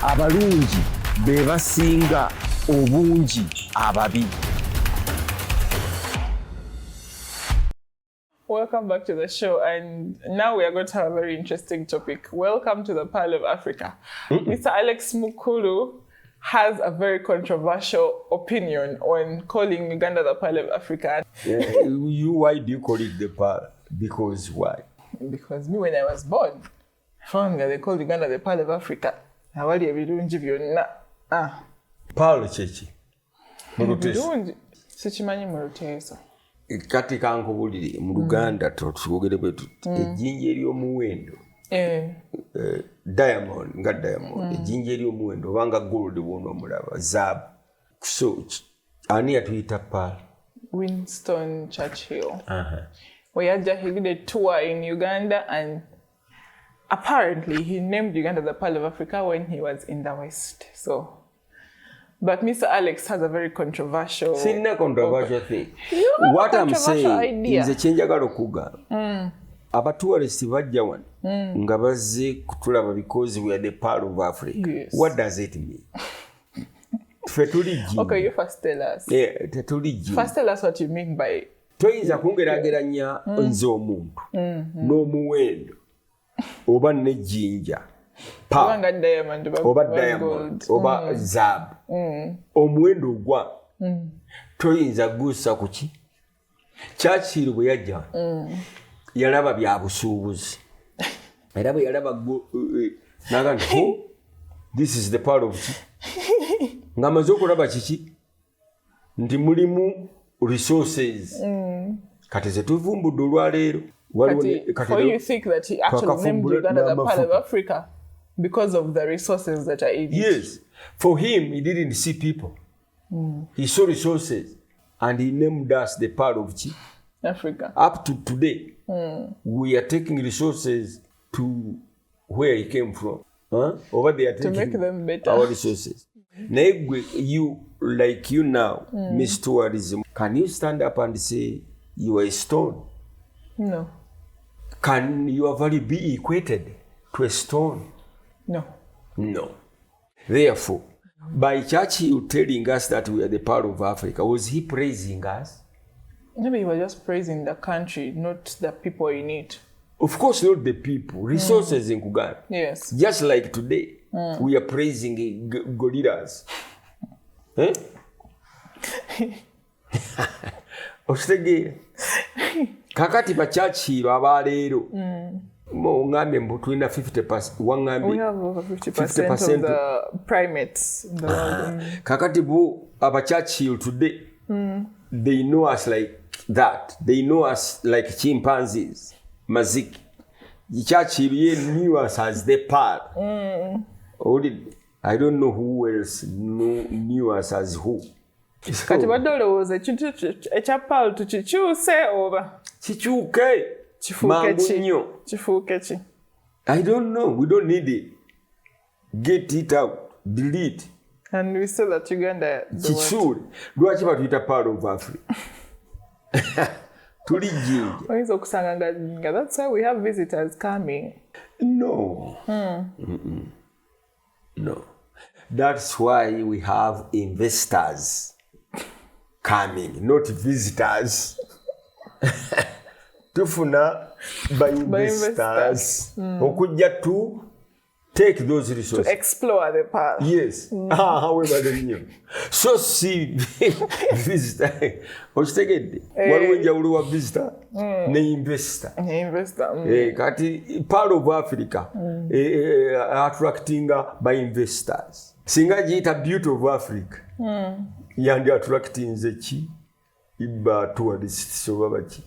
Abalungi be basinga obungi ababi. Welcome back to the show, and now we are going to have a very interesting topic. Welcome to the Pearl of Africa. Mr. Alex Mukulu has a very controversial opinion on calling Uganda the Pearl of Africa. Yeah, you, why do you call it the Pearl? Because why? Because me, when I was born, I found that they called Uganda the Pearl of Africa. Awali ebirungi byonna. Ah. Pearl kyeki? Mu Luteeso. Ebirungi sikimanyi mu Luteeso. Kati kankubulire mu Luganda twogere bwe tuti ejjinja ery'omuwendo. Diamond nga diamond, ejjinja ery'omuwendo oba nga gold bw'onoomulaba, zaabu. So ani yatuyita pearl? Winston Churchill. Weyajja, he did a tour in Uganda, and apparently he named Uganda the Pearl of Africa when he was in the West. So, but Mr. Alex has a very controversial... Sirina controversial thing. You have a What I'm controversial saying, idea. nze kyenjagala okugamba, abatourist bajja wano nga bazze kutulaba because we are the Pearl of Africa. Yes. What does it mean? Ffe tuli jjinja. Okay, you first tell us. Eh, tetuli jjinja. First tell us what you mean by... Toyinza kungeraageranya nze omuntu n'omuwendo oba n'ejjinja Oba nga diamond oba oba diamond gold. Oba zaabu. Omuwendo ogwa toyinza gussa ku ki? Churchill bwe yajja yalaba bya busuubuzi, era bwe yalaba naga nti, "Oh, this is the part of ki," ng'amaze okulaba kiki nti mulimu resources kati ze tuvumbudde olwaleero. Waliwo Kati, kati for you think that he actually named twakafumbula Uganda the Pearl of n'amafuta. Africa because of the resources that are in it? Yes. For him, he didn't see people. He saw resources and he named us the Pearl of Chi. Africa. Up to today, we are taking resources to where he came from. Huh? Over they are To taking make them better. our resources. Naye gwe, you, like you now, Miss Tourism, can you stand up and say you are a stone? No. Can your value be equated to a stone? No. No. Therefore, by Churchill telling us that we are the Pearl of Africa, was he praising us? Maybe he was just praising the country, not the people in it. Of course, not the people. Resources in Uganda. Yes. Just like today, we are praising gorillas. Eh? Okitegeera? Kakati ba Churchill abaleero oŋŋambye mbu tulina 50, We waŋŋambye have over 50% of 50% the primates in the world. Kakati bo aba Churchill today, they know us like that. They know us like chimpanzees, maziki. Churchill ye knew us as the pearl. Owulidde? I don't know who else knew us as who. Kati badde olowooza ekintu ekya pearl tukikyuse oba? Kikyuke. Kifuuke Mangu ki? nnyo. Kifuuke ki? I don't know. We don't need it. Get it out. Delete. And we say that Uganda, the what? Kisuule. Lwaki batuyita Pearl of Africa? Tuli jjinja. Oyinza okusanga nga that's why we have visitors coming. No. No. That's why we have investors coming, not visitors. Tufuna by investors. Okujja to take those resources. To explore the path. Yes. However, nnyo. So si visitor. Okitegedde? Waliwo enjawulo wa visitor ne investor. Ne investor. Kati Pearl of Africa attractinga by investors. Singa giyita Beauty of Africa, yandi attractinze ki? Ba tourists oba baki?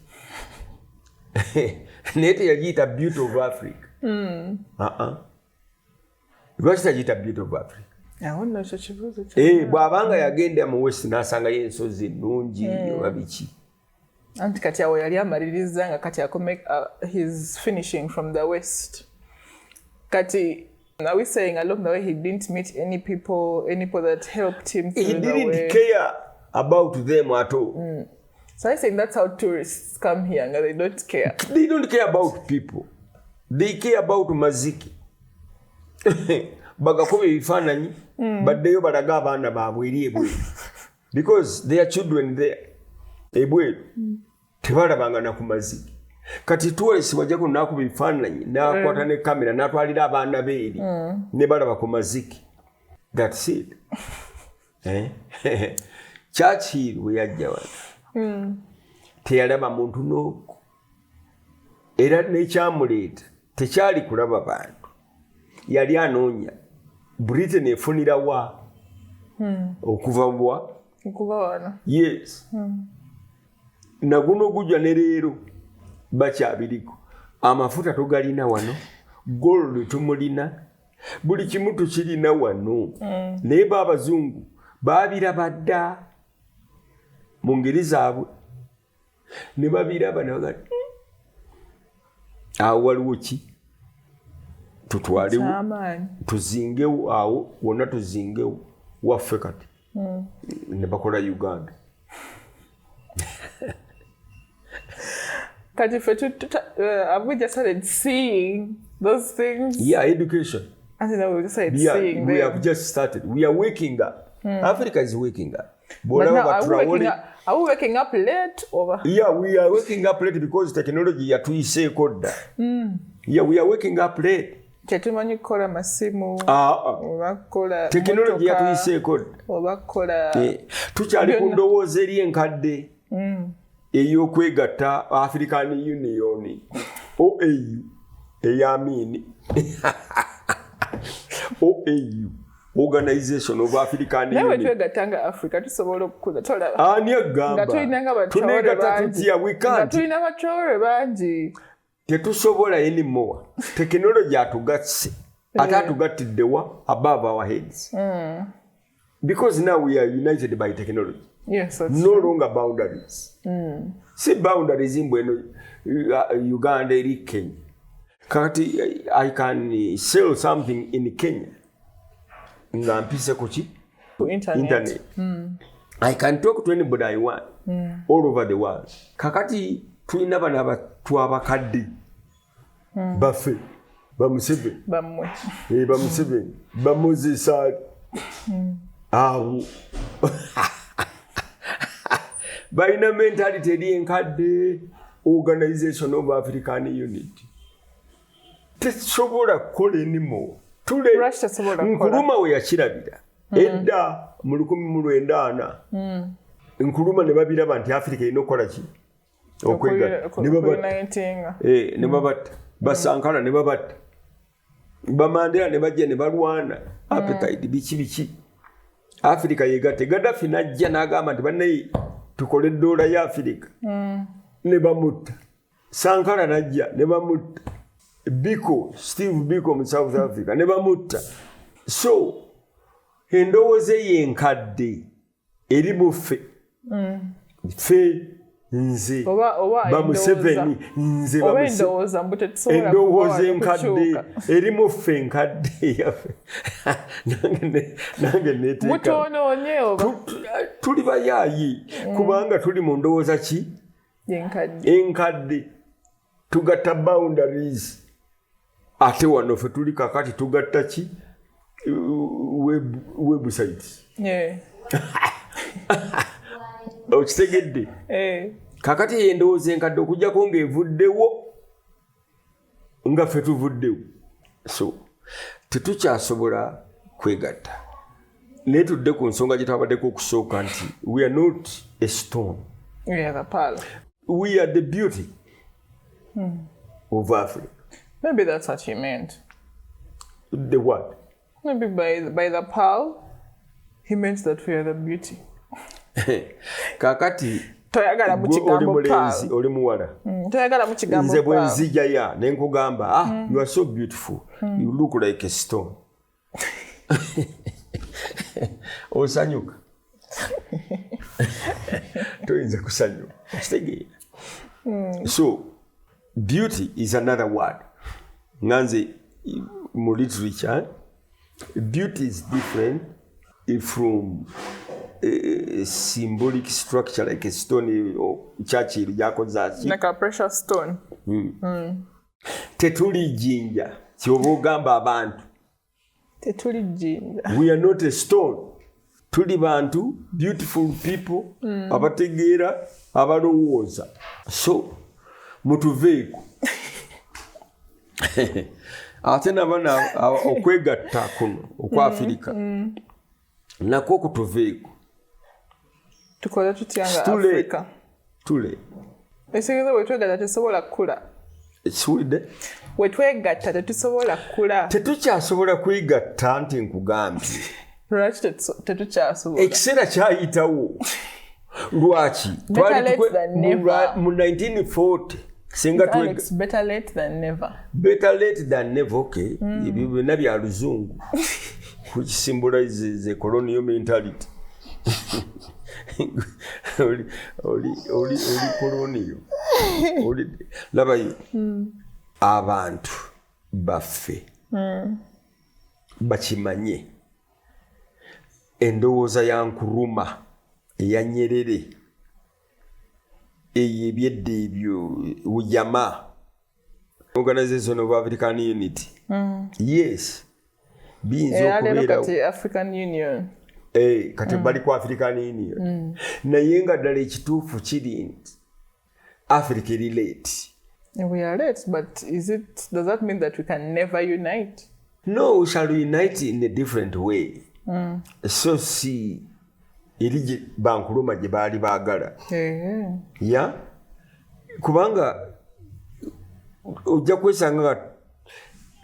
Naye teyagiyita Beauty of Africa. Lwaki tagiyita Beauty of Africa? Awo nno ekyo kibuuzo kya- Bw'abanga yagenda mu West n'asangayo ensozi ennungi oba biki. Anti kati awo yali amaliriza nga kati akome, he's finishing from the West. Kati are we saying along the way he didn't meet any people that helped him He through the didn't way? Care about them at all. So I saying that's how tourists come here and they don't care. They don't care about people. They care about maziki. Bagakuba ebifaananyi, baddeyo balage abaana baabwe eri ebweru, because their children there ebweru tebalabanga na ku mazike. Kati tourist wajjako nakuba ebifaananyi, nakwata ne kamera, natwalira abaana be eri ne balaba ku mazike. That's it, eh? Churchill bwe yajja wano teyalaba muntu n'ogu, era nekyamuleeta tekyali kulaba bantu. Yali anoonya Britain efunira wa okuva wa. Okuva wano. Yes. Naguno gujja ne leero bakyabiriko. Amafuta tugalina wano, gold tumulina, buli kimu tukirina wano, naye ba abazungu babiraba dda mu ngeri zaabwe ne babiraba ne baga, "Awo waliwo ki? Tutwalewo." Kyamaanyi. Tuzingewo awo wonna, tuzingewo waffe. Kati ne bakola Uganda. Kati ffe have we just started seeing those things? Yeah, education. I think we just started seeing We them. have just started. We are waking up. Africa is waking up. But Bw'olaba now, are we waking Traore- up, are we waking up late or? Yeah, we are waking up late because technology yatuyiseeko dda. Yeah, we are waking up late. Tetumanyi kukola masimu Ah, ah. oba kukola Technology mmotoka, yatuyiseeko dda. oba kukola Eh, tukyali ku Byonna. ndowooza eri enkadde ey'okwegatta, African Union, OAU, ey'Amini, OAU, Organization of African Naye bwe Union. twegatta nga Africa tusobola okukuza, tolaba Ani nga agamba tulina nga ba Traore tuneegatta bangi, tutya? We nga can't. tulina ba Traore bangi. Tetusobola anymore. Technology atugasse, ate atugattiddewa above our heads, because now we are united by technology. Yes, that's No longer boundaries. Si boundaries mbw eno Uganda eri Kenya. Kakati I can sell something in Kenya nga mpise ku ki? Ku internet. Internet. I can talk to anybody I want all over the world. Kakati tulina bano abantu abakadde baffe, bamuseveni. Bammwe. Eh, bamuseveni, bamoses Ali, abo balina mentality eri enkadde. Organization of African Unity tesobola kukola anymore. Tule Lwaki tesobola kukola? Nkrumah we yakirabira edda mu 1940, Nkrumah ne babiraba nti Africa erina okukola ki? Okwegatta. Ne babatta. Okunitinga. Eh, ne babatta basankara, ne babatta bamandela, ne bajja ne balwana apartheid, biki biki, Africa yegatte. Gaddafi najja n'agamba nti bannaye tukole eddoola ya Africa, ne bamutta. Sankara najja ne bamutta. Biko, Steve Biko mu South Africa, ne bamutta. So endowooza eyo enkadde eri mu ffe, ffe, nze, Oba bamuseveni, nze, oba endowooza endowooza mbu tetusobola kuba enkadde kukyuka. Eri mu ffe enkadde yaffe. Nange neteeka Mutwonoonye oba? Tuli bayaayi kubanga tuli mu ndowooza ki? Yenkadde. Enkadde. Tugatta boundaries, ate wano ffe tuli kakati tugatta ki? Websites. Okitegedde? Eh. Kakati eyo endowooza enkadde, okuggyako ng'evuddewo nga ffe tuvuddewo, so tetukyasobola kwegatta. Naye tudde ku nsonga gye twabaddeko okusooka nti we are not a stone. We are the pearl. We are the beauty of Africa. Maybe that's what he meant. The what? Maybe by the pearl, he meant that we are the beauty. Kakati Toyagala mu gwe oli kigambo mulenzi, pearl. oli muwala. Toyagala mu kigambo Nze bwe pearl. nzijaya ne nkugamba, "Ah, you are so beautiful, you look like a stone," osanyuka? Toyinza kusanyuka, okitegeera? So beauty is another word. Nga nze mu literature, beauty is different from a symbolic structure like a stone or Churchill gyakoze aki. Like a precious stone. Tetuli jjinja kyoba ogamba abantu. Tetuli jjinja. We are not a stone. Tuli bantu, beautiful people, abategeera, abalowooza. So mutuveeko. Ate nabana okwegatta kuno okwa Afirika nakwo kutuveeko. Tukole tutya nga Tule. Africa? Tule. Ekitegeeza bwe twegatta tetusobola kukula. Siwulidde? Bwe twegatta tetusobola kukula. Tetukyasobola kwegatta nti nkugambye. Lwaki tetukyasobola? Ekiseera kyayitawo. Lwaki? Better Twali late than never. Mu 1940 singa Alex, better late than never. Better late than never, okay. Ebyo byonna bya luzungu, which symbolizes a colonial mentality. Oli colonial. Labayo, abantu baffe bakimanye endowooza ya Nkrumah, eya Nyerere, eyo ebyedda ebyo, Ujamaa, Organization of African Unity, yes, biyinza Era leero okubeerawo. kati African Union. Eh, kati bali ku African Union, naye nga ddala ekituufu kiri nti Africa eri late. We are late, but is it does that mean that we can never unite? No, we shall unite in a different way. So si eri ba Nkrumah gye baali baagala. Ya, kubanga ojja kwesanga nga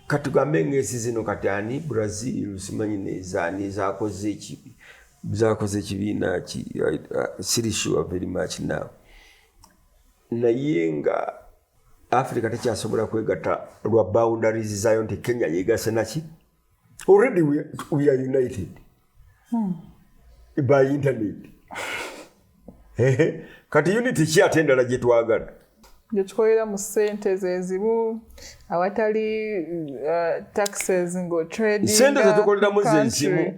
katugambe ng'ensi zino kati ani, Brazil simanyi nezaani zakoze ekibi, zakoze ekibiina ki, siri sure very much now, naye nga Africa tekyasobola kwegatta lwa boundaries zaayo nti Kenya yegase naki. Already we are united by internet. Kati unity ki ate endala gye twagala? Gye tukolera mu ssente zezimu awatali taxes ng'otradinga. Ssente zetukoleramu zezimu.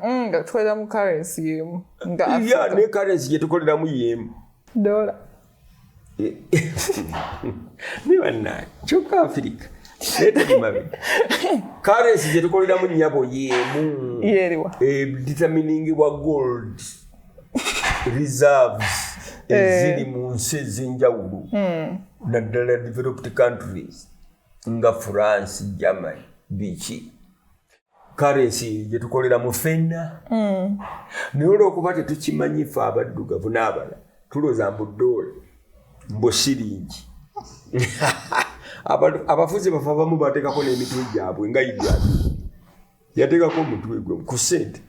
Nga tukolera mu currency yemu nga Ya. Africa. Ne currency gye tukoleramu yemu. Dola. Ne bannange, kyokka Afirika naye tuli mabega. Currency gye tukoleramu, nnyabo, yemu. Yeriwa? Determiningibwa gold reserves eziri mu nsi ez'enjawulo, naddala developed countries nga France, Germany, biki. Currency gye tukoleramu ffenna, naye olwokuba tetukimanyi ffe abaddugavu n'abalala tulowooza mbu ddoola, mbu siringi. Abafuzi bafe abamu bateekako n'emitwe gyabwe, nga Idi Amin yateekako omutwe gwe ku ssente.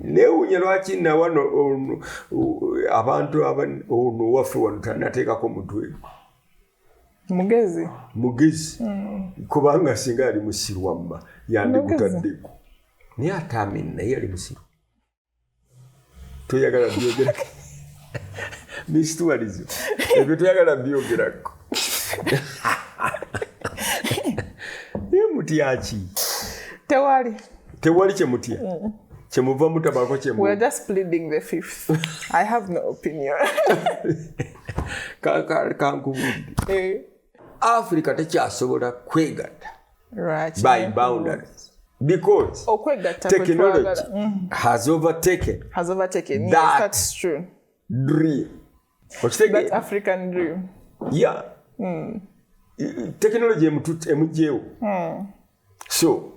Neewuunya lwaki nawano ono, abantu ono waffe wano tanateekako mutwe gwe. Mugezi. Mugezi, kubanga singa yali musiru wamma yandigutaddeko, naye ate Amin naye yali musiru. Toyagala byogera misituwalizo ebyo, toyagala byogerako. Naye mutyaki? Tewali. Tewali kyemutya, kyemuva mutabako kyemu. We are just pleading the fifth. I have no opinion. Kankubudde. Eh, Africa tekyasobola kwegatta lwaki? by boundaries because Okwegatta kwe technology twagala. Has overtaken Has overtaken. Yes, that that's true. dream. That Okitegeera? African dream. Yeah, technology emugyewo. So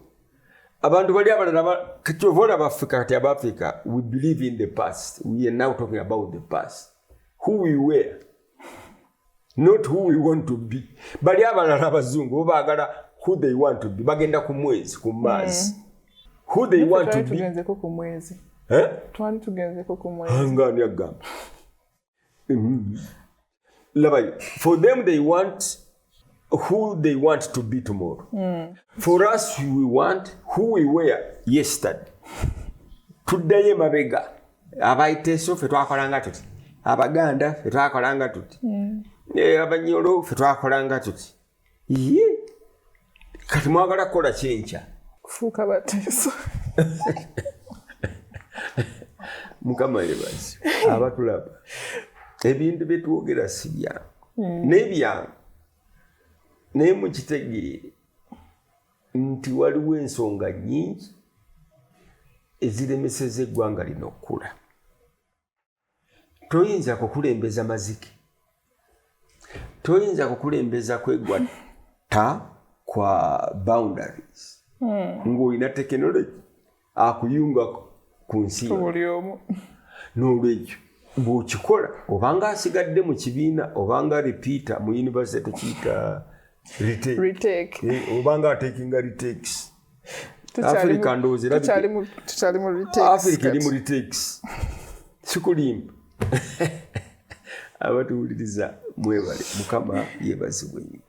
abantu bali abalala kyova olaba Africa kati, abafrica, we believe in the past. We are now talking about the past, who we were, not who we want to be. Bali abalala abazungu bo baagala who they want to be, bagenda ku mwezi, ku Mars. Who they want to Twali be. tugenzeko ku mwezi. Eh? Twali tugenzeko ku mwezi. Nga ani agamba? Labayo, for them they want who they want to be tomorrow. For us, we want who we were yesterday. Tuddayo emabega, abaiteeso ffe twakolanga tuti, Abaganda ffe twakolanga tuti, Abanyolo ffe twakolanga tuti. Ye kati mwagala kukola kyenkya? Kufuuka bateeso. Mukama yebazi abatulaba, ebintu byetwogera si byangu, naye byangu, naye mukitegeere. Nti waliwo ensonga nnyingi eziremeseza eggwanga lino okukula. Toyinza kukulembeza mazike, toyinza kukulembeza kwegwatta kwa boundaries ng'olina tekinologi akuyunga ku nsi yonna. Buli omu. N'olwekyo bw'okikola, obanga asigadde mu kibiina, obanga repeater mu university, tukiyita retake. Retake. Obanga atakinga retakes. Tukyali Africa ndowooza erabika- tukyali mu retakes Africa eri mu kati. retakes, sikulimba. Abatuwuliriza mwebale, Mukama yebazibwe nnyo.